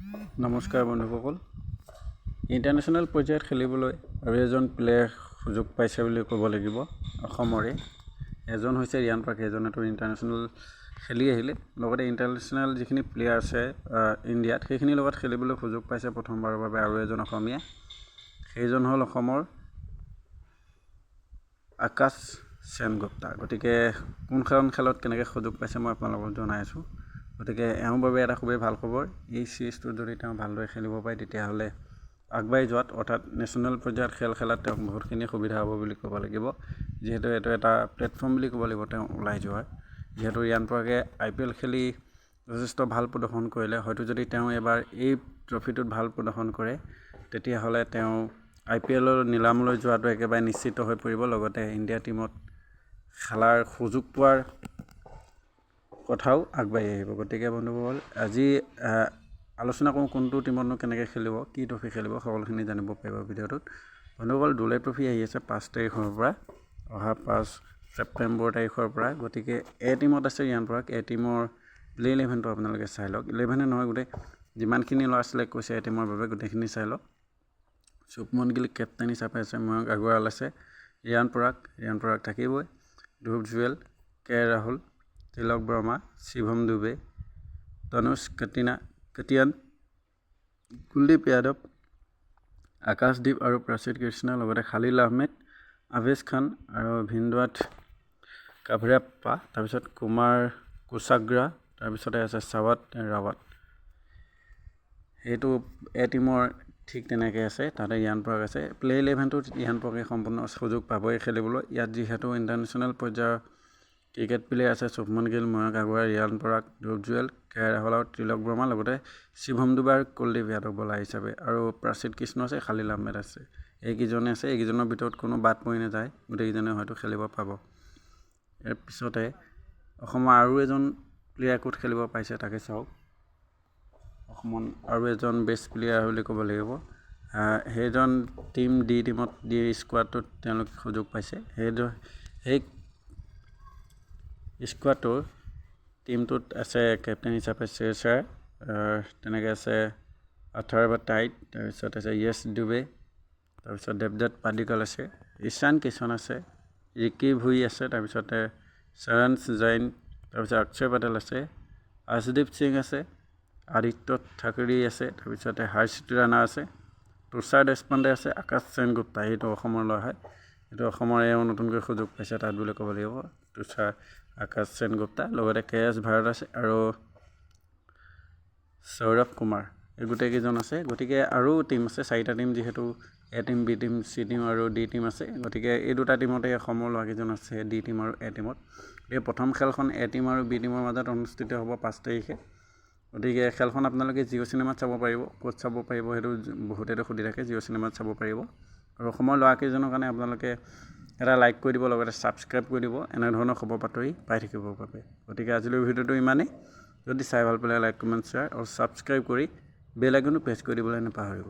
নমস্কাৰ বন্ধুসকল, ইণ্টাৰনেশ্যনেল পৰ্যায়ত খেলিবলৈ আৰু এজন প্লেয়াৰ সুযোগ পাইছে বুলি ক'ব লাগিব। অসমৰে এজন হৈছে ৰিয়ান পৰাগ। এজনেতো ইণ্টাৰনেশ্যনেল খেলি আহিলে, লগতে ইণ্টাৰনেশ্যনেল যিখিনি প্লেয়াৰ আছে ইণ্ডিয়াত, সেইখিনিৰ লগত খেলিবলৈ সুযোগ পাইছে প্ৰথমবাৰৰ বাবে আৰু এজন অসমীয়া। সেইজন হ'ল অসমৰ আকাশ সেনগুপ্তা। গতিকে কোনখন খেলত কেনেকৈ সুযোগ পাইছে, মই আপোনালোকক জনাই আছোঁ। গতিকে এওঁৰ বাবে এটা খুবেই ভাল খবৰ। এই চিৰিজটোত যদি তেওঁ ভালদৰে খেলিব পাৰে, তেতিয়াহ'লে আগবাঢ়ি যোৱাত, অৰ্থাৎ নেশ্যনেল পৰ্যায়ত খেল খেলাত তেওঁক বহুতখিনি সুবিধা হ'ব বুলি ক'ব লাগিব। যিহেতু এইটো এটা প্লেটফৰ্ম বুলি ক'ব লাগিব তেওঁ ওলাই যোৱাৰ। যিহেতু ৰিয়ান পৰাগে আইপিএল খেলি যথেষ্ট ভাল প্ৰদৰ্শন কৰিলে, হয়তো যদি তেওঁ এইবাৰ এই ট্ৰফিটোত ভাল প্ৰদৰ্শন কৰে, তেতিয়াহ'লে তেওঁ আইপিএলৰ নিলামলৈ যোৱাটো একেবাৰে নিশ্চিত হৈ পৰিব। লগতে ইণ্ডিয়া টীমত খেলাৰ সুযোগ পোৱাৰ কথাও আগবাঢ়ি আহিব। গতিকে বন্ধুসকল, আজি আলোচনা কৰোঁ কোনটো টীমতনো কেনেকৈ খেলিব, কি ট্ৰফি খেলিব, সকলোখিনি জানিব পাৰিব ভিডিঅ'টোত। বন্ধুসকল, দুলীপ ট্ৰফি আহি আছে 5 তাৰিখৰ পৰা, অহা 5 ছেপ্টেম্বৰ তাৰিখৰ পৰা। গতিকে এ টীমত আছে ৰিয়ান পৰাগ। এ টীমৰ প্লে ইলেভেনটো আপোনালোকে চাই লওক। ইলেভেনে নহয়, গোটেই যিমানখিনি ল'ৰা চিলেক্ট কৰিছে এ টীমৰ বাবে, গোটেইখিনি চাই লওক। শুভমন গিল কেপ্টেইন হিচাপে আছে, ময়ংক আগৰৱাল আছে, ৰিয়ান পৰাগ, ৰিয়ান পৰাগ থাকিবই, ধ্ৰুৱ জুৰেল, কে ৰাহুল, তিলক বৰ্মা, শিৱম ডুবে, তনুষ কটিয়ান, কুলদীপ যাদৱ, আকাশদীপ আৰু প্ৰসিদ্ধ কৃষ্ণ, লগতে খালিল আহমেদ, আভেশ খান আৰু ভিনৱাথ কাভেৰাপ্পা, তাৰপিছত কুমাৰ কুছাগ্ৰা, তাৰপিছতে আছে চাৱাত ৰাৱাত। সেইটো এ টীমৰ ঠিক তেনেকৈ আছে। তাতে ৰিয়ান পৰাগ আছে। প্লে ইলেভেনটোত ৰিয়ান পৰাগে সম্পূৰ্ণ সুযোগ পাবই খেলিবলৈ। ইয়াত যিহেতু ইণ্টাৰনেশ্যনেল পৰ্যায়ৰ ক্ৰিকেট প্লেয়াৰ আছে শুভমন গিল, ময়ংক আগৰৱাল, ৰিয়ান পৰাগ, ধ্ৰুৱ জুৰেল, কে ৰাহুল আৰু তিলক বৰ্মা, লগতে শিৱম ডুবে আৰু কুলদীপ যাদৱ বলাৰ হিচাপে, আৰু প্ৰসিদ্ধ কৃষ্ণ আছে, খালিল আহমেদ আছে। এইকেইজনে আছে। এইকেইজনৰ ভিতৰত কোনো বাদ পৰি নাযায়, গোটেইকেইজনে হয়তো খেলিব পাব। ইয়াৰ পিছতে অসমৰ আৰু এজন প্লেয়াৰ ক'ত খেলিব পাইছে, তাকে চাওক। অসমত আৰু এজন বেষ্ট প্লেয়াৰ বুলি ক'ব লাগিব। সেইজন টীম ডি টীমত, ডি স্কোৱাডটোত তেওঁলোকে সুযোগ পাইছে। সেই স্কোৱাডটোৰ টীমটোত আছে কেপ্টেইন হিচাপে শ্ৰেয়স আয়াৰ, তেনেকৈ আছে অথৰ্ব টাইড, তাৰপিছত আছে য়েছ ডুবে, তাৰপিছত দেৱদত্ত পাডিকল আছে, ঈশান কিষণ আছে, ৰিকি ভুই আছে, তাৰপিছতে সাৰাংশ জৈন, তাৰপিছত অক্ষয় পেটেল আছে, আৰ্শদীপ সিং আছে, আদিত্য ঠাকৰে আছে, তাৰপিছতে হৰ্ষিত ৰাণা আছে, তুষাৰ দেশপাণ্ডে আছে, আকাশ সেনগুপ্তা, এইটো অসমৰ ল'ৰা হয়। এইটো অসমৰ, এওঁ নতুনকৈ সুযোগ পাইছে তাত বুলি ক'ব লাগিব, তুষাৰ আকাশ সেনগুপ্তা। লগতে কে এছ ভাৰত আছে আৰু সৌৰভ কুমাৰ, এই গোটেইকেইজন আছে। গতিকে আৰু টীম আছে, চাৰিটা টীম যিহেতু, এ team, B team, C team আৰু ডি টীম আছে। গতিকে এই দুটা টীমতে অসমৰ ল'ৰাকেইজন আছে, ডি টীম আৰু এ টীমত। গতিকে প্ৰথম খেলখন এ টীম আৰু বি টীমৰ মাজত অনুষ্ঠিত হ'ব 5 তাৰিখে। গতিকে খেলখন আপোনালোকে জিঅ' চিনেমাত চাব পাৰিব। ক'ত চাব পাৰিব, সেইটো বহুতেতো সুধি থাকে। জিঅ' চিনেমাত চাব পাৰিব। আৰু অসমৰ ল'ৰাকেইজনৰ কাৰণে আপোনালোকে এটা লাইক কৰি দিব, লগতে ছাবস্ক্ৰাইব কৰি দিব, এনেধৰণৰ খবৰ বাতৰি পাই থাকিবৰ বাবে। গতিকে আজিলৈ ভিডিঅ'টো ইমানেই। যদি চাই ভাল পালে, লাইক, কমেণ্ট, শ্বেয়াৰ আৰু ছাবস্ক্ৰাইব কৰি বেল আইকনটো প্ৰেছ কৰি দিবলৈ নাপাহৰিব।